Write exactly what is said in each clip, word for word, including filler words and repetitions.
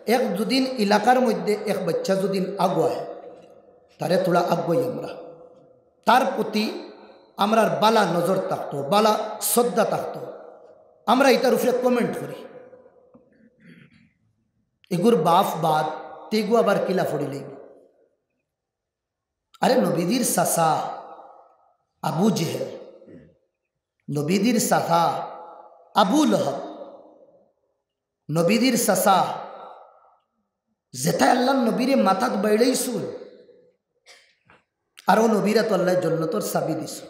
এক যুদিন এলাকার মধ্যে এক বাচ্চা যুদিন আগুয়ায়, তারে থুড়া আগুয়াই আমরা, তার প্রতি আমরার বালা নজর থাকতো, বালা শ্রদ্ধা থাকতো, আমরা ইতার উপরে কমেন্ট করি, "এগুর বাফ বাদ, তেগু আবার কিলা ফড়ি লইব?" আরে নবীজির চাচা আবু জেহেল, নবীজির চাচা আবু লহব, নবীজির চাচা যেতায় আল্লাহর নবীরে মাথাত বাইড়াইছইন, আর অউ নবীরে তো আল্লায় জন্নতর চাবি দিছইন।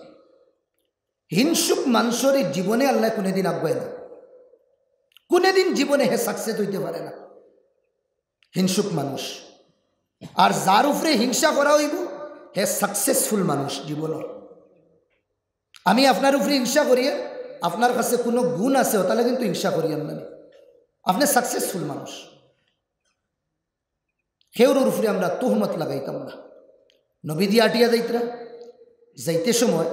হিংসুক মানষরে জীবনে আল্লায় কুনুদিন আগুয়ায় না, কুনুদিন জীবনে হে সাকসেস অইতে পারে না হিংসুক মানুষ। আর যার উপরে হিংসা করা অইব, হে সাকসেসফুল মানুষ জীবনর। আমি আপনার উপরে হিংসা করিয়ার, আপনার কাছে কুনু গুণ আছে, অতালে কিন্তু হিংসা করিয়ার না নি। আপনে সাকসেসফুল মানুষ। কেউর উপরে আমরা তুহমত লাগাইতাম না। নবীজি আটিয়া যাইতরা, যাইতে সময়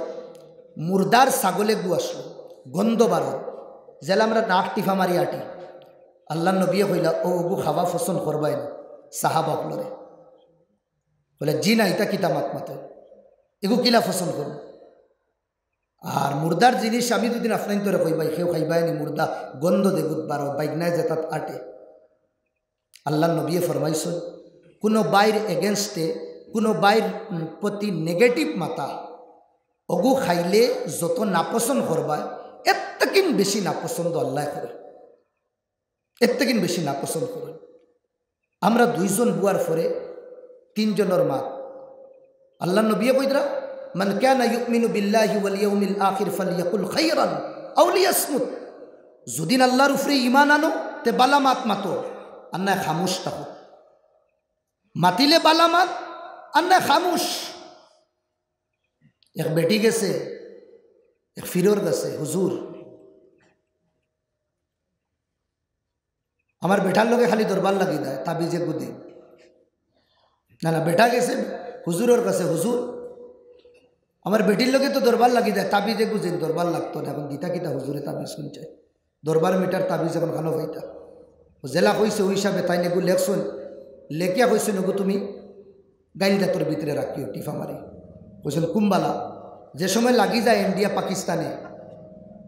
মুর্দার ছাগল এগু আসলো, গন্ধ বারর, যেলা আমরা নাক টিফা মারি আটি। আল্লাহর নবীয়ে কইলা, "অউ, অগু খাওয়া পছন্দ করবায় নি?" সাহাবা অকলরে কইলা, "জি না, ইতা কিতা মাত মাতো? এগু কিলা পছন্দ করমু?" আর মুর্দার জিনিস আমি যুদি আপনাইন্তরে কই, "ভাই, কেউ খাইবায় নি মুর্দা, গন্ধ যেগুত বারর, বাইগনায় যেতাত আটে।" আল্লাহর নবীয়ে ফরমাইছইন, কুনু ভাইর against-এ, কুনু ভাইর, উম, প্রতি নেগেটিভ মাতা, অগু খাইলে যত নাপছন্দ করবায়, এর থাকিন বেশি নাপছন্দ আল্লায় করে, এর থাকিন বেশি নাপছন্দ করে। আমরা দুইজন বুয়ার পরে তিনজনর মাত। আল্লাহর নবীয়ে কইতরা, "মান কানা ইউমিনু বিল্লাহি ওয়াল ইয়াউমিল আখির ফালইয়াকুল খাইরান আও লিয়াসমুত।" যুদিন আল্লাহর উপরে ঈমান আনো, তে বালা মাত মাতো, আর নায় খামুশ থাকো। মাতিলে বালা মাত, আর নায় খামুশ। এক বেটি গেছে এক ফিরর কাছে, "হুজুর, আমার বেটার লগে খালি দরবার লাগি দেয়, তাবিজ এগু দেইন।" না, না, বেটা গেছে হুজুরর কাছে, "হুজুর, আমার বেটির লগে তো দরবার লাগি দেয়, তাবিজ এগু দেইন।" দরবার লাগতো না, এখন দিতা কিতা হুজুরে তাবিজ কুন চায়? দরবার মিটার তাবিজ এখন খানো পাইতা। অউ যেলা কইছে অউ হিসাবে তাইন এগু লেখছইন, লেখিয়া কইছইন, "অগু তুমি গাইল দাঁতর ভিতরে রাখিও টিফা মারি।" কইছইন, "কুম্বালা?" যে সময় লাগি যায় ইন্ডিয়া পাকিস্তানে,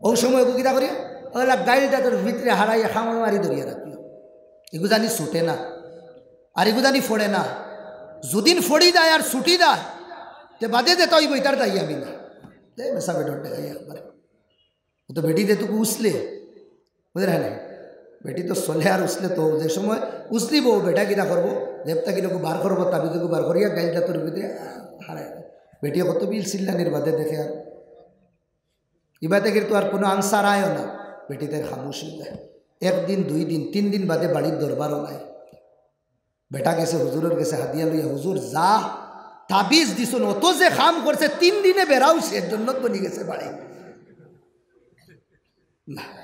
অউ সময় অগু কিতা করিয়া, "অলা গাইল দাঁতর ভিতরে হারাইয়া খামড় মারি ধরিয়া রাখিও।" এগু জানি ছুটে না, আর এগু জানি ফড়ে না। যুদিন ফড়ি যায় আর ছুটি যায়, তে বাদে যেতা অইব ইতার দায়ী আমি না। দে মেসাবে ডর দেখাই একবারে। অউ তো বেটি দে তো উছলে, বুঝলে না? বেটি তো চলে আর উছলে তো, যে সময় উছলিব, বেটা কিতা করবো? জেব থাকি অগু বার করবো, তাবিজ অগু বার করিয়া গাইল দাঁতর ভিতরে হারাই। বেটি কত বিল চিল্লানির বাদে দেখে আর ইবাতে কিন্তু আর কুনু আনসার আয়ও না। বেটি তাইর খামুশ অই যায়। একদিন, দুই দিন, তিন দিন বাদে বাড়ির দরবারও নাই। বেটা গেছে হুজুরর গেছে হাদিয়া লইয়া, "হুজুর, যা তাবিজ দিছইন, অত যে কাম করছে, তিন দিনে বেড়াও শেষ, জন্নত বনি গেছে বাড়ি।" না।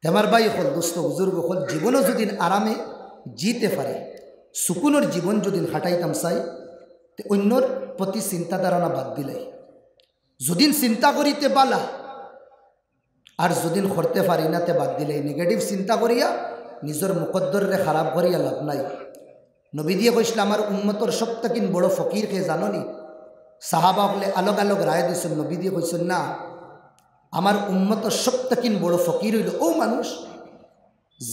তে আমার ভাই অকল, দোস্ত, বুজুর্গ অকল, জীবনও যুদি আরামে জিতে পারি, সুকুনর জীবন যুদি কাটাইতাম চাই, তে অইন্যর প্রতি চিন্তা ধারণা বাদ দিলাই। যুদি চিন্তা করি তে বালা, আর যুদি করতে পারি না তে বাদ দিলাই। নেগেটিভ চিন্তা করিয়া নিজর মুকদ্দররে খারাপ করিয়া লাভ নাই। নবীজিয়ে কইছলা, "আমার উম্মতর সব থাকিন বড় ফকির কে জানো নি?" সাহাবা অকলে আলগ আলগ রায় দিছইন। নবীজিয়ে কইছইন, "না, আমার উম্মতর সব থাকিন বড় ফকির অইলো অউ মানুষ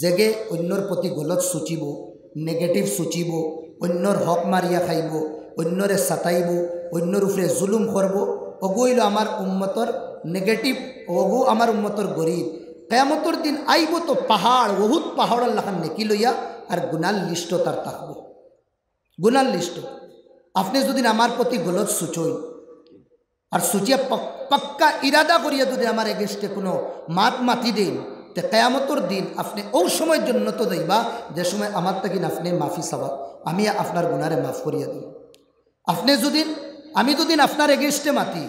যেগে অইন্যর প্রতি গলত সুচিবো, নেগেটিভ সুচিবো, অইন্যর হক মারিয়া খাইবো, অইন্যরে সাতাইবো, অইন্যর উপরে জুলুম করবো, অগু অইলো আমার উম্মতর নেগেটিভ, অগু আমার উম্মতর গরিব।" কিয়ামতর দিন আইবো তো পাহাড়, উহুদ পাহাড়র লাখান নেকি লইয়া, আর গুনার লিস্টো তার থাকবো, গুনার লিস্টো। আপনে যুদি আমার প্রতি গলত সুচইন, আর সুচিয়া পক-, পাক্কা ইরাদা করিয়া যুদি আমার against-এ কুনু মাত মাতি দেইন, তে কিয়ামতর দিন আপনে অউ সময় জন্নতো যাইবা, যে সময় আমার থাকিন আপনে মাফি চাওয়া, আমি আপনার গুনারে মাফ করিয়া দিমু। আপনে যুদি, আমি যুদি আপনার against-এ মাতি,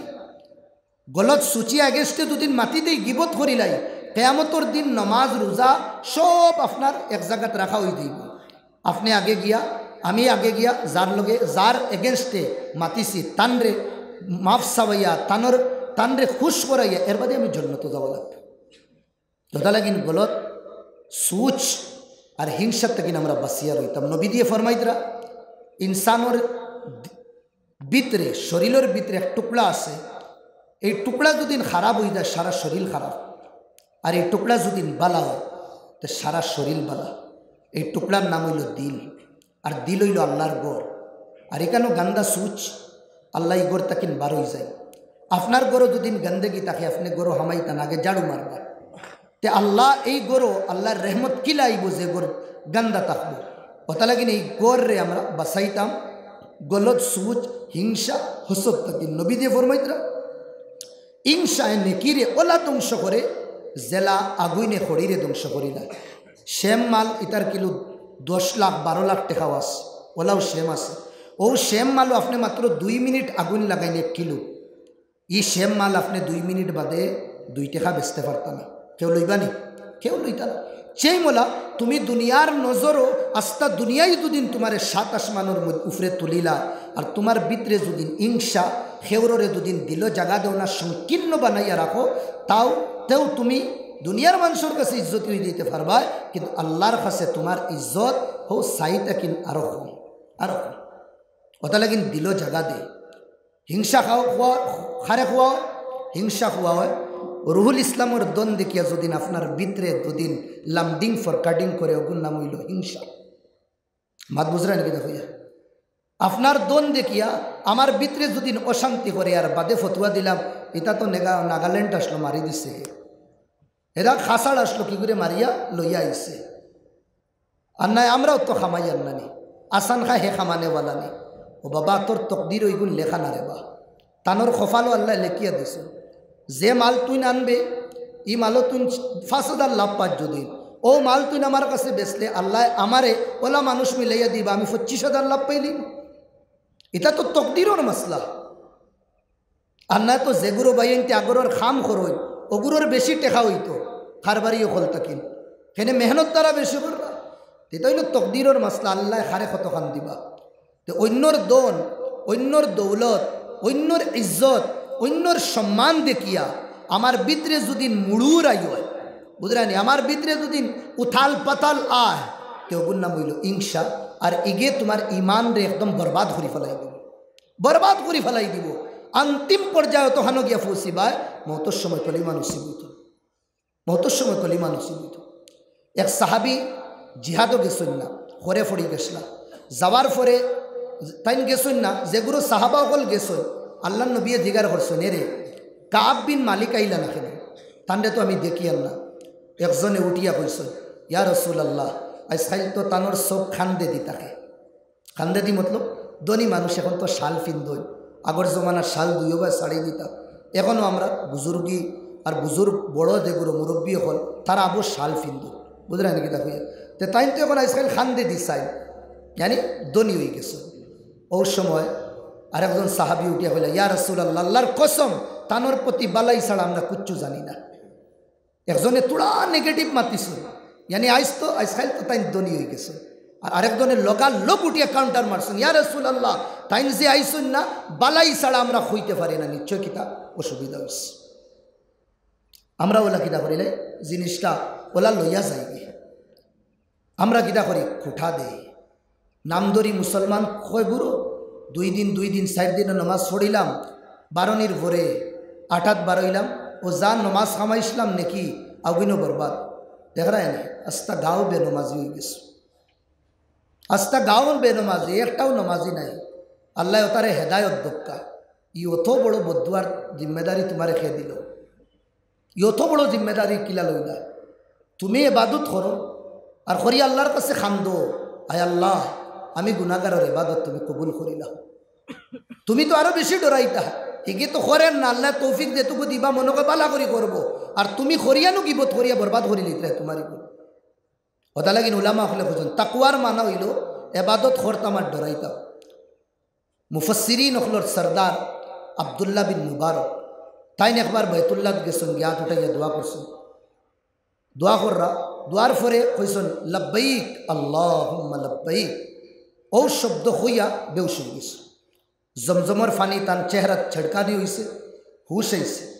গলত সুচিয়া against-এ যুদি মাতি দেই, গিবত করিলাই, কিয়ামতর দিন নমাজ, রুজা সব আপনার এক জাগাত রাখা অই যাইবো। আপনে আগে গিয়া, আমি আগে গিয়া, যার লগে, যার against-এ মাতিছি, তানরে মাফ চাওয়াইয়া, তানর, তানরে খুশ করাইয়া, এর বাদে আমি জন্নতো যাওয়া লাগবো। যথা লাগিন গলত সুচ আর হিংসার থাকি আমরা বাঁচিয়া রইতাম। নবীজিয়ে ফরমাইতরা, ইনসানর ভিতরে, শরীলর ভিতরে এক টুকরা আছে, এই টুকরা যুদিন খারাপ অইযায়, সারা শরীল খারাপ। আর এই টুকরা যুদিন বালা অয়, তে সারা শরীল বালা। এই টুকরার নাম অইলো দিল। আর দিল অইলো আল্লার ঘর। আর ইখানো গান্দা সুচ, আল্লা ই ঘর থাকি বার অইযায়। আপনার ঘরো যুদিন গন্দেগি থাকে, আপনে ঘরো হামাইতা না, আগে ঝাড়ু মারবা। তে আল্লা এই ঘরো, আল্লার রহমত কিলা আইবো যে ঘর গান্দা থাকবো? অতার লাগি এই ঘররে আমরা বাঁচাইতাম গলত সুচ, হিংসা, হসদ থাকি। নবীজিয়ে ফরমাইতরা, হিংসায় নেকিরে অলা ধ্বংস করে, যেলা আগুইনে খড়িরে ধ্বংস করিলায়। সেম মাল, ইতার কিলো দশ লাখ, বারো লাখ টেকাও আছে, অলাও সেম আছে। অউ সেম মালও আপনে মাত্র দুই মিনিট আগুইন লাগাইন এক কিলো, ই সেম মাল আপনে দুই মিনিট বাদে দুই টেকা বেচতে পারতা না। কেউ লইবা নি? কেউ লইতা না। সেই মলা, তুমি দুনিয়ার নজরো আস্তা দুনিয়াই যুদিন তুমারে সাত আসমানর মধ্যে উপরে তুলিলা, আর তুমার ভিতরে যুদিন হিংসা, হেউররে যুদিন দিলো জাগা দেও না, সংকীর্ণ বানাইয়া রাখো, তাও, তেও তুমি দুনিয়ার মানষর কাছে ইজ্জতি অইযিতে পারবায়, কিন্তু আল্লার কাছে তুমার ইজ্জত হউ চাইতা কিন আরো কম, আরো কম। অতার লাগিন দিলো জাগা দে। হিংসা খাও, খোয়া, খারে খোয়া অয়, হিংসা খোয়া অয়। রুহুল ইসলামর দন দেখিয়া যুদিন আপনার ভিতরে যুদিন লামডিং ফরকাডিং করে, অগুর নাম অইলো হিংসা। মাত বুঝরা নি কিতা কইয়ার? আপনার দন দেখিয়া আমার ভিতরে যুদিন অশান্তি করে আর বাদে ফতুয়া দিলাম, ইতা তো নেগা-, নাগাল্যান্ড আছলো, মারি দিছে। এরা খাসাড় আছলো, কিগুরে মারিয়া লইয়া আইছে। আর নায় আমরাও তো খামাইয়ার না নি, আসান খায় হে খামানেওয়ালা নি। ও বাবা, তোর তকদিরো ইগুন লেখা না রে বা, তানর কপালো আল্লায় লেখিয়া দিছে। যে মাল তুইন আনবে, ই মালো তুইন পাঁচ হাজার লাভ পাস যুদি, অউ মাল তুইন আমার কাছে বেচলে আল্লায় আমারে অলা মানুষ মিলাইয়া দিবা, আমি পঁচিশ হাজার লাভ পাইলিমু। ইতা তো তকদিরর মাসলা। আর নায় তো যেগুরো ভাইয়াইন্তে আগরর কাম করইন, অগুরর বেশি টেকা অইতো, কারবারি অকল থাকিন। কেনে মেহনত তারা বেশি কররা। ইতা অইলো তকদিরর মাসলা, আল্লায় কারে কতখান দিবা। তে অইন্যর দন, অইন্যর দৌলত, অইন্যর ইজ্জত, অইন্যর সম্মান দেখিয়া আমার ভিতরে যুদিন মুড়ুর আই অয়, বুঝরা নি, আমার ভিতরে যুদিন উথাল পাতাল আয়, তে অগুর নাম অইলো হিংসা। আর ইগে তুমার ইমানরে একদম বরবাদ করি ফালাই দিবো। বরবাদ করি ফালাই দিবো। অন্তিম পর্যায়ে অতখানো গিয়া পৌঁছিবায়, মউতর সময় কলিমা নসিব অইতো। মউতর সময় কলিমা নসিব অইতো। এক সাহাবী জিহাদো গেছইন না, ঘরে পড়ি গেছলা। যাওয়ার পরে তাইন গেছইন না, যেগুরো সাহাবা অকল গেছইন, আল্লার নবীয়ে জিগার করছইন, "এরে, কাব বিন মালিক আইলা না কেনে? তানরে তো আমি দেখিয়ার না।" একজনে উঠিয়া কইছইন, "ইয়া রাসূলুল্লাহ, আইজকাইল তো তানর সব কান্দেদি থাকে।" কান্দেদি মতলব, ধনী মানুষ অখন তো শাল ফিন্দইন, আগর জমানার শাল দুইওবায় ছাড়ি দিতা। অখনো আমরা বুজুর্গি আর বুজুর্গ বড় যেগুরো মুরব্বি অকল, তারা আবু শাল ফিন্দইন, বুঝরা নি কিতা কইয়ার? তে তাইন তো অখন আইজকাইল কান্দেদি চাইন, ইয়ানি ধনী অইগেছইন। অউ সময় আরেকজন সাহাবী উঠিয়া কইলা, "ইয়া রাসূলুল্লাহ, আল্লার কসম, তানর প্রতি বালাই ছাড়া আমরা কুচ্ছু জানি না।" একজনে থুড়া negative মাতিছইন, ইয়ানি আইজ তো, আইজকাইল তো তাইন ধনী অইগেছইন। আর আরেকজনে লগালগ উঠিয়া counter মারছইন, "ইয়া রাসূলুল্লাহ, তাইন যে আইছইন না, বালাই ছাড়া আমরা কইতে পারি না, নিশ্চয় কিতা অসুবিধা অইছে।" আমরা অলা কিতা করিলে জিনিসটা অলা লইয়া যাইগি। আমরা কিতা করি? খুঁটা দেই। নামধারী মুসলমান কয় গুরু, দুই দিন, দুই দিন, চাইর দিনও নমাজ পড়িলাম, বারনির পরে আটাত বারইলাম, অউ যা নমাজ কামাইছলাম নেকি, অগুইনও বরবাদ। দেখরায় নি, আস্তা গাঁও বেনমাজি অইগেছে। আস্তা গাঁও বেনমাজি, একটাও নমাজি নাই। আল্লায় অতারে হেদায়ত দেউক্কা। ই অত বড় বদদুয়ার জিম্মেদারি তুমারে কে দিলো? ই অত বড় জিম্মেদারি কিলা লইলা? তুমি এবাদত করো, আর করি আল্লার কাছে কান্দো, "আয় আল্লাহ, আমি গুনাগারর এবাদত তুমি কবুল করিলাও।" তুমি তো আরো বেশি ডরাইতা, ইগে তো করের না, আল্লায় তৌফিক যেটুকু দিবা মনো কয় বালা করি করবো, আর তুমি করিয়ানু গিবত করিয়া বরবাদ করিলিতরায় তুমার ইগুন। অতার লাগিন উলামা অকলে কইছইন, তাকওয়ার মানা অইলো এবাদত করতাম আর ডরাইতাম। মুফাসসিরিন অকলর সরদার আব্দুল্লাহ বিন মুবারক, তাইন একবার বাইতুল্লাত গেছইন, গিয়া আত উঠাইয়া দোয়া করছইন। দোয়া কররা, দোয়ার পরে কইছইন, "লাব্বাইক আল্লাহুম্মা লাব্বাইক।" অউ শব্দ কইয়া বেহুশ অইগেছইন। জমজমর পানি তান চেহারাত ছেড়কানি অইছে, হুশ আইছে।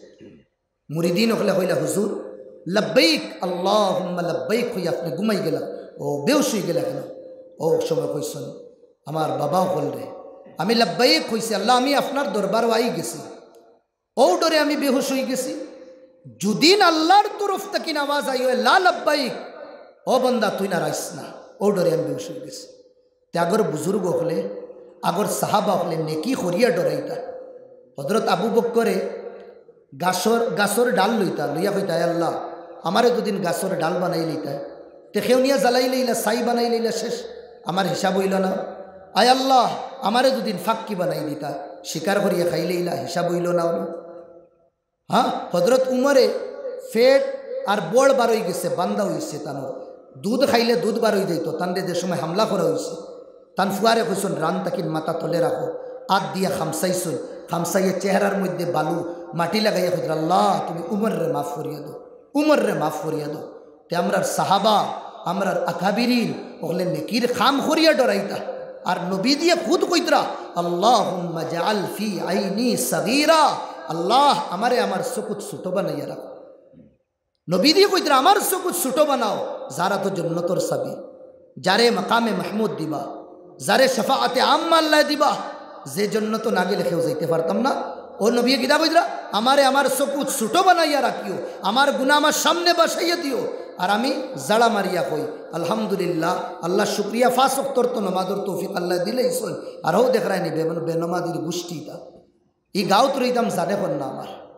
মুরিদিন অকলে কইলা, "হুজুর, লাব্বাইক আল্লাহুম্মা লাব্বাইক কইয়া আপনে ঘুমাই গেলা।" ও বেহুশ অইগেলা কেনে?" ও সময় কইছইন, "আমার বাবা অকলরে আমি লাব্বাইক কইছি, আল্লাহ, আমি আপনার দরবারো আইগেছি, অউ ডরে আমি বেহুশ অইগেছি। যুদিন আল্লাহর তরফ থাকি আওয়াজ আয়, 'লা লাব্বাইক, ও বন্দা, তুইন আর আইস না,' অউ ডরে আমি বেহুশ অইগেছি।" তে আগর বুজুর্গ অকলে, আগর সাহাবা অকলে নেকি করিয়া ডরাইতা। হযরত আবু বক্করে গাছর, গাছর ডাল লইতা, লইয়া কইতা, "আয় আল্লাহ, আমারে যুদিন গাছর ডাল বানাইলিতায়, তে কেউ নিয়া জ্বালাইলাইলা, ছাই বানাইলাইলা, শেষ, আমার হিসাব অইলো না। আয় আল্লাহ, আমারে যুদিন ফাক্কি বানাইলিতা, শিকার করিয়া খাইলাইলা, হিসাব অইলো না।" হ্যাঁ, হযরত উমরে পেট আর বড় বার অইগেছে, বান্দা অইছে তানর। দুধ খাইলে দুধ বার অইযাইতো, তানরে যে সময় হামলা করা অইছে, তান ফুয়ারে কইছইন, "রান থাকিন মাথা তলে রাখো।" আত দিয়া খামসাইছইন, খামসাইয়া চেহারার মধ্যে বালু, মাটি লাগাইয়া কইরা, "আল্লাহ, তুমি উমররে মাফ করিয়া দেও, উমররে মাফ করিয়া দেও।" তে আমরার সাহাবা, আমরার আকাবিরিন অকলে নেকির কাম করিয়া ডরাইতা। আর নবীজিয়ে খুদ কইতরা, "আল্লাহুম্মা জাআল ফি আইনি সাগীরা, আল্লাহ, আমারে আমার চকুত ছোট বানাইয়া রাখো।" নবীজিয়ে কইতরা, "আমার চকুত ছোট বানাও, যারা তো জন্নতর চাবি, যারে মাকামে মাহমুদ দিবা, যারে শাফাআতে আম্মা আল্লাহ দিবা, যে জন্নতো না গেলে কেউ যাইতে পারতাম না।" ও নবীয়ে কিতা কইতরা, "আমারে আমার চকুত ছোট বানাইয়া রাখিও, আমার গুনা আমার সামনে বাসাইয়া দিও।" আর আমি জাড়া মারিয়া কই, "আলহামদুলিল্লাহ, আল্লাহ শুক্রিয়া, পাঁচ ওয়াক্তর তো নমাজর তৌফিক আল্লাহ দিলাইছইন।" আর হউ দেখরায়নি বে-, বেনমাজির গুষ্টিটা। ই গাউত রইতাম জানে কর না আমার।